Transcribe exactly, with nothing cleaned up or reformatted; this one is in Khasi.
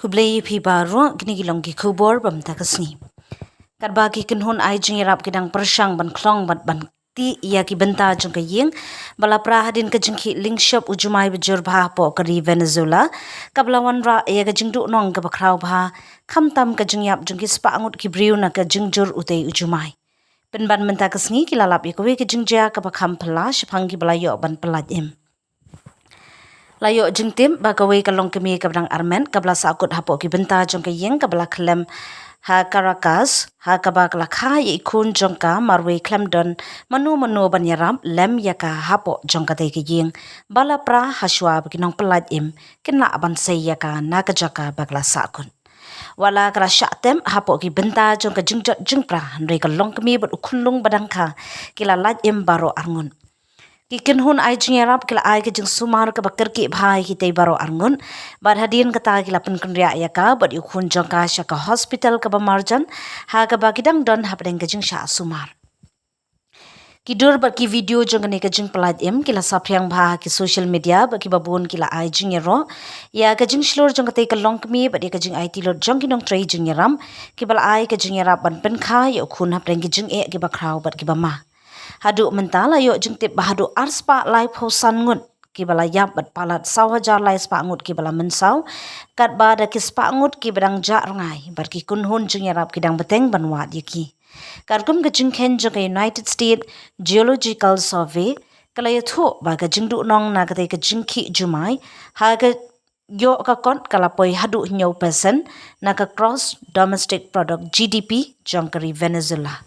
Khublei ïa phi baroh, kine ki long ki khubor ba mynta ka sngi. Katba ki kynhun ai jingïarap ki dang pyrshang ban khlong bad ban tih ïa ki bynta jong ka ïing ba la pra hadien ka jingkhih lyngshop u jumai ba jur bha hapoh ka ri Venezuela, kaba la wanrah ïa ka jingduhnong kaba khraw bha, khamtam ka jingïap jong ki spah ngut ki briew na ka jingjur utei u jumai. Pynban mynta ka sngi ki la lap ïa kawei ka jingjia kaba kham phylla shaphang kiba la ïoh ban pyllait im. La ïoh jingtip ba kawei ka longkmie kaba dang armet kaba la sahkut hapoh ki bynta jong ka ïing kaba la khlem ha Caracas, ha kaba ka la kha ïa i khun jong ka marwei khlem don mano mano ban ïarap lem ïa ka hapoh jong katei ka ïing, ba la pra hashwa ba ki nongpyllait im kin lah ban sei ïa ka na ka jaka ba ka la sahkut. Wat la ka la shah tep hapoh ki bynta jong ka jingjot jingpra, hynrei ka longkmie bad u khunlung ba dang kha ki la lait im baroh arngut. Ki kynhun ai jingïarap ki la ai ka jingsumar kaba kyrkieh bha ïa kitei baroh arngut, bad hadien kata ki la pynkynriah ïa ka bad ïa u khun jong ka sha ka hospital kaba marjan, ha kaba ki dang don hapdeng ka jingshah sumar. Ki dur bad ki video jong kane ka jingpyllait im ki la saphriang bha ha ki social media bad kiba bun ki la ai jingïaroh ïa ka jingshlur jong katei ka longkmie bad ïa ka jingaiti lut jong ki nongtrei jingïarap kiba la ai ka jingïarap ban pynkha ïa u khun hapdeng ki jingeh kiba khraw bad kiba ma. Haduh mynta la ïoh jingtip ba haduh arspah laiphew san ngut kiba la ïap bad palat saw hajar laispah ngut kiba la mynsaw, katba da ki spah ngut kiba dang jah rngai bad ki kynhun jingïarap ki dang bteng ban wad ïa ki. Katkum ka jingkheiñ jong ka United States Geological Survey, ka la ïathuh ba ka jingduhnong na katei ka jingkhih jumai ha ka ïoh ka kot ka la poi haduh hynñiew percent na ka gross domestic product, G D P, jong ka ri Venezuela.